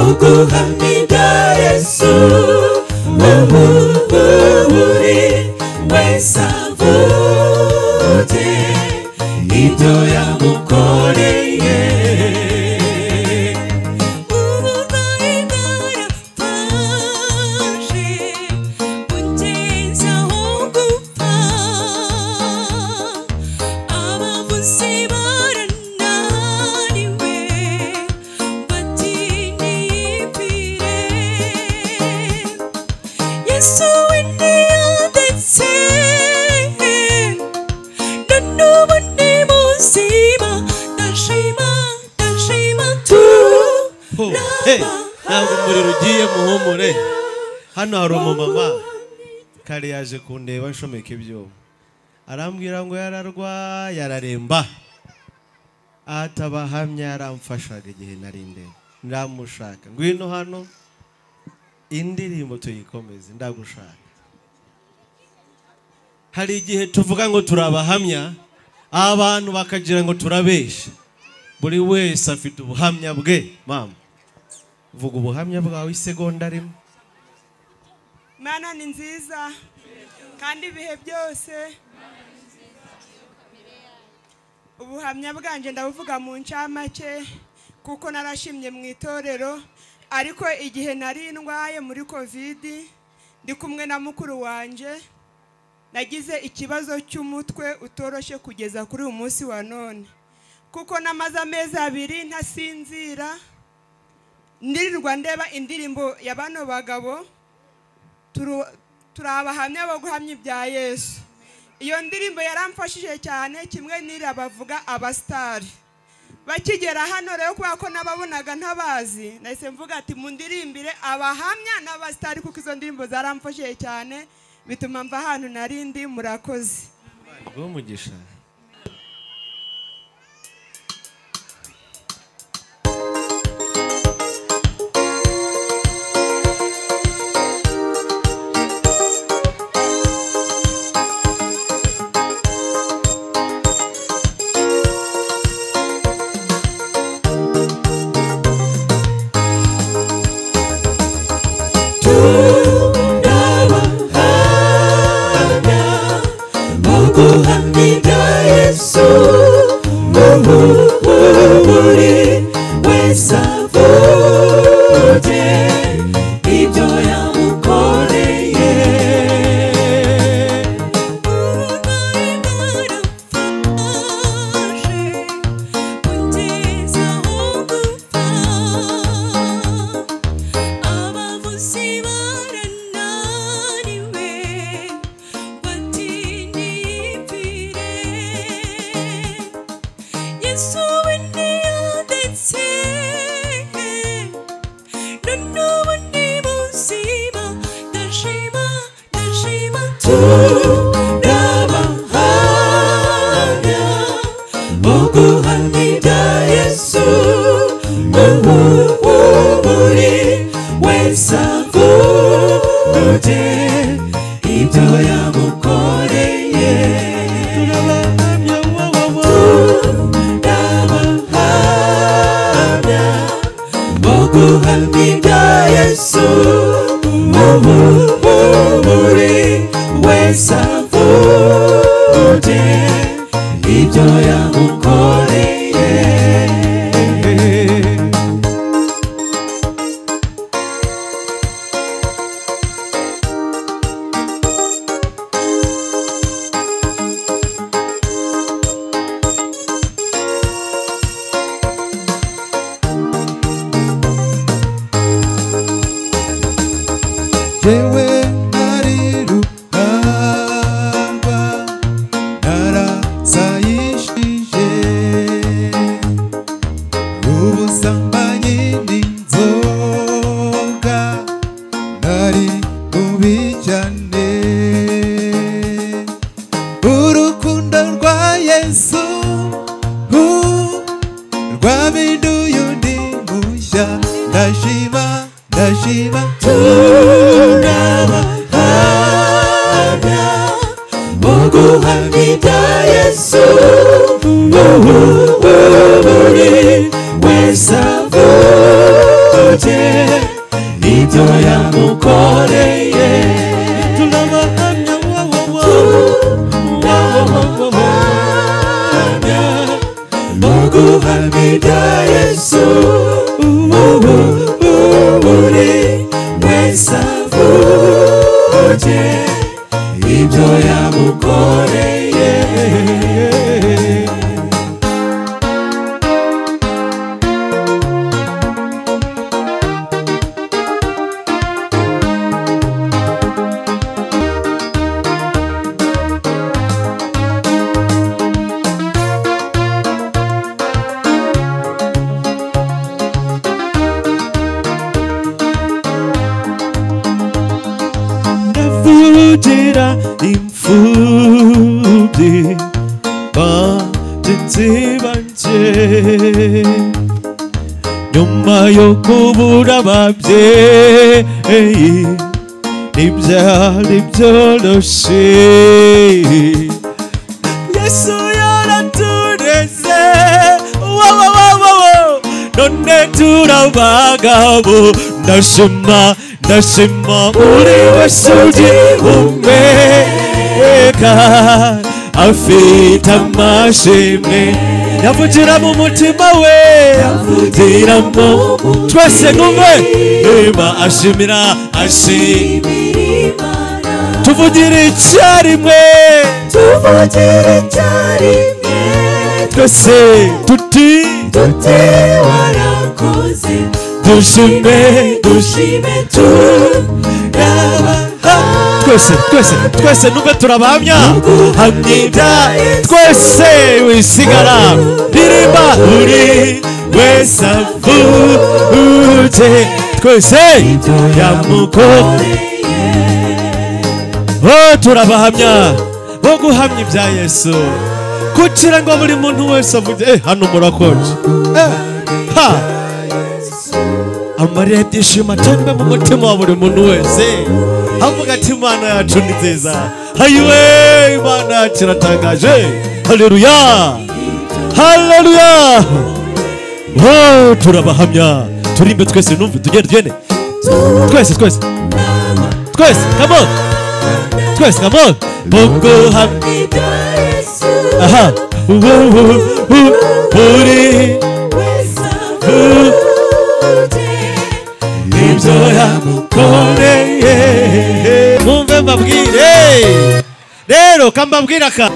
Boguhamida Yesu Buri wese avuge ibyo yamukoreye. Uburwayi bwarafashe bugeze aho gupfa, abavuzi barananiwe bati niyipfire. Yesu we ntiyandetse, na n'ubu ni muzima, ndashima ndashima. Ho, hey, ntabwo umuriro ugiye, muhumure. Hano hari umumama kare yaje kundeba nshomeka ibyuma, arambwira ngo yararwaye araremba, atabahamya yaramfashaga igihe nari ndembe, ndamushaka ngwino hano indirimbo tuyikomeze, ndagushaka. Hari igihe tuvuga ngo turabahamya, abantu bakagira ngo turabesha. Buri wese afite ubuhamya bwe. Mama, vuga ubuhamya bwawe isegonda rimwe. Mana ni nziza kandi ibihe byose. Ubuhamya bwanje ndabuvuga mu ncamake kuko narashimye mu itorero, ariko igihe nari ndwaye muri COVID ndi kumwe na mukuru wanje, nagize ikibazo cy'umutwe utoroshye kugeza kuri uyu munsi wa none, kuko namaze amezi 2 ntasinzira, ndirirwa ndeba indirimbo ya bano bagabo turabahamya bo guhamya ibya Yesu. Iyo ndirimbo yaramfashije cyane, kimwe n'ira bavuga abastari. Bakigera hano rero kubera ko nababonaga ntabazi, nahise mvuga ati mundirimbire abahamya n'abastari, kuko izo ndirimbo zaramfashije cyane, bituma mva ahantu narindi. Murakoze. Umugisha. Turabahamya boguhamida Yesu Buri wese avuge ibyo yamukoreye. Uburwayi bwarafashe bugeze aho gupfa, abavuzi barananiwe bati niyipfire. Yesu we ntiyandetse, na n'ubu ni muzima, ndashima ndashima. Turabahamya boguhamida Yesu Buri wese avuge ibyo yamukoreye. Turabahamya wowowo. Turabahamya boguhamida Yesu Buri wese avuge ibyo yamukoreye. Jewe nari ruharwa narasayishije ubusambanyi n'inzoga, nari mubi cyane. Urukundo rwa Yesu rwampinduye undi mushya, ndashima ndashima. Turabahamya boguhamida Yesu Buri wese avuge avuge ibyo yamukoreye. Turabahamya Turabahamya bo guhamya ibya Yesu. Buri wese avuge ibyo yamukoreye. Ndavugira imfubyi bagenzi banje nyuma yo kubura ababyeyi ntibyari byoroshye. Yesu yaratureze none turabagabo. Ndashima ndashima uri wese ugihumeka afite amashimwe. Yavugira mu mutima we, yavugira mu twese numve niba ashimira ashimira Imana. Tuvugira icyarimwe, tuvugira icyarimwe twese tuti tuti warakoze. Dushime dushime turabaha twese twese twese numve turabahamya hamya ibya twese wisigara ririmba uri wese avuge twese yamukoreye. Oh, turabahamya bo guhamya ibya Yesu kugira ngo buri muntu wese avuge. Hano murakonje. Ha amarira y'ibyishimo atembe mu mutima wa buri muntu wese avuga ati Imana yacu ni nziza. Hayiwe, Imana yacu iratangaje. Haleluya, haleluya. Oh, turabahamya. Turimbe twese numve, tugende tugende twese twese twese, come on twese, come on. Boguhamya ibya Yesu. Aha buri wese avuge ibyo yamukoreye. Mwumve mbabwire rero, kambabwira ka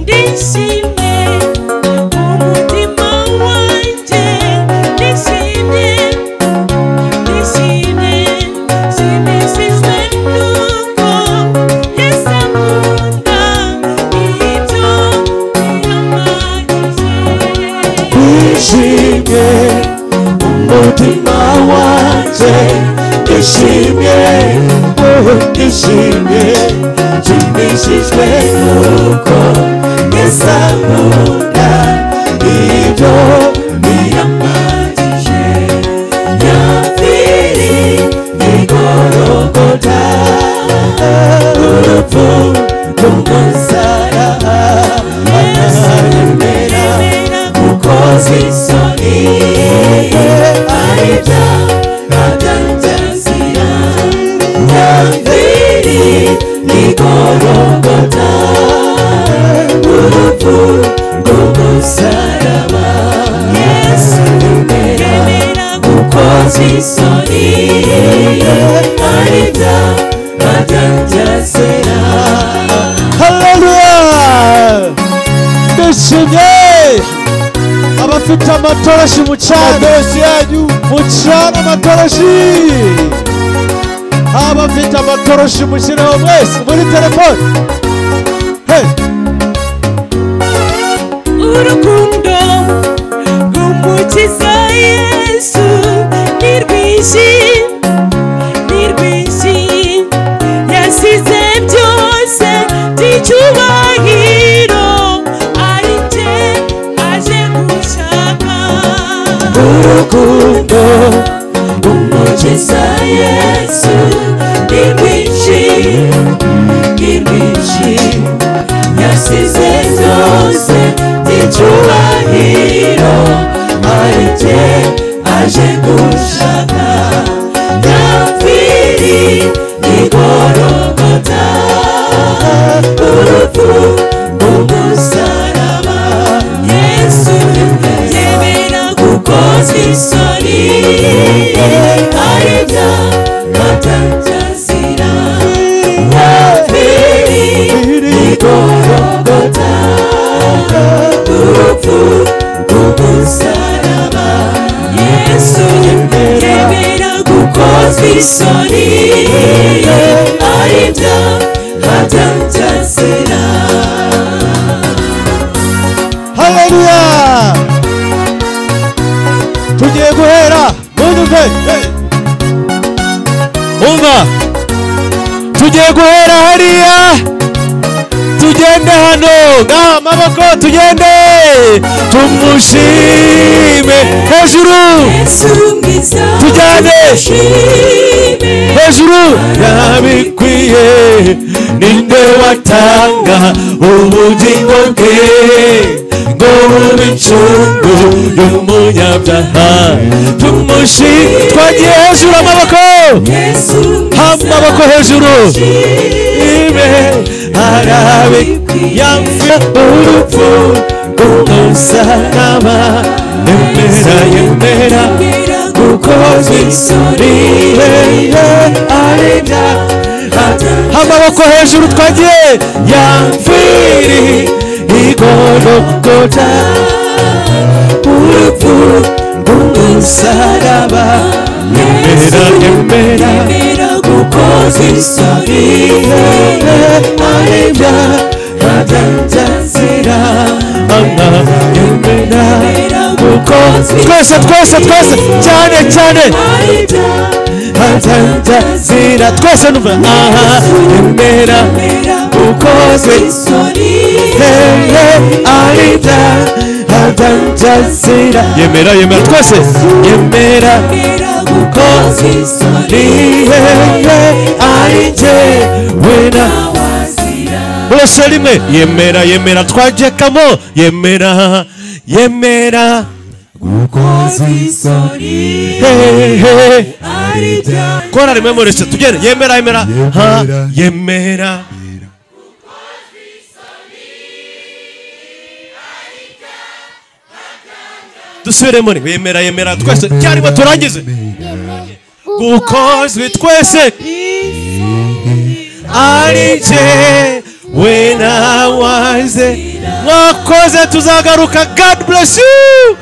Ndishimye umutima wanjye, ndishimye ndishimye nshimishijwe nuko Yesu ankunda ibyo birampagije. Ndishimye umutima wanjye, ndishimye ndishimye nshimishijwe nuko Yesu ankunda ibyo birampagije. Nyamviri igorogota urupfu rw'umusaraba yemera gukoza isoni aribyo Igorogota urupfu rw'umusaraba Yesu yemera gukoza isoni aribya atanjyasera. Haleluya! Ndishimye abafite amatoroshi mucane Amatoroshi yanyu mucane amatoroshi abafite amatoroshi mushyireho mwese muri telefone. Hey! Urukundo rw'Umukiza Yesu ni rwinshi, ni rwinshi, yasize byose by'icyubahiro ari jye aje gushaka. Urukundo rw'Umukiza Yesu ni rwinshi, ni rwinshi, yasize byose by'icyubahiro ari jye aje gushaka. Yapfiri igorogota urupfu rw'umusaraba Yesu yemera gukoza isoni aribya atanjyazira. Yapfiri igorogota urupfu rw'umusaraba Yesu yemera gukoza isoni aribya atanjyazira. Haleluya! Tugiye guhera munyumve. Hey! Umva, tugiye guhera hariya tugende hano ngaha amaboko tugende tumushime hejuru Yesu mwiza Tujyane. tumushime hejuru yabikwiye ninde watanga ubugingo bwe ngo bube incungu y'umunyabyaha tumushime twagiye hejuru amaboko Yesu mwiza amaboko hejuru ibe arabe yamfira urupfu rw'umusaraba yemera yemera gukoza isoni aribya amaboko hejuru twagiye yamfiri igorogota urupfu rw'umusaraba yemera yemera yemera gukoza isoni aribya atanjyazira ama yemera gukoza twese twese twese cyane cyane aribya atanjyazira twese numva aha yemera gukoza isoni aribya atanjyazira yemera yemera twese yemera gukoza isoni ari jye wena wazira bose rimwe yemera yemera twajekamo yemera yemera gukoza isoni hehe aribya Kora rimwe murese tugende yemera yemera ha yemera dusubire muri yemera yemera twese cyarimo turangize gukozwe twese ari jye we nawaze mwakoze tuzagaruka. God bless you.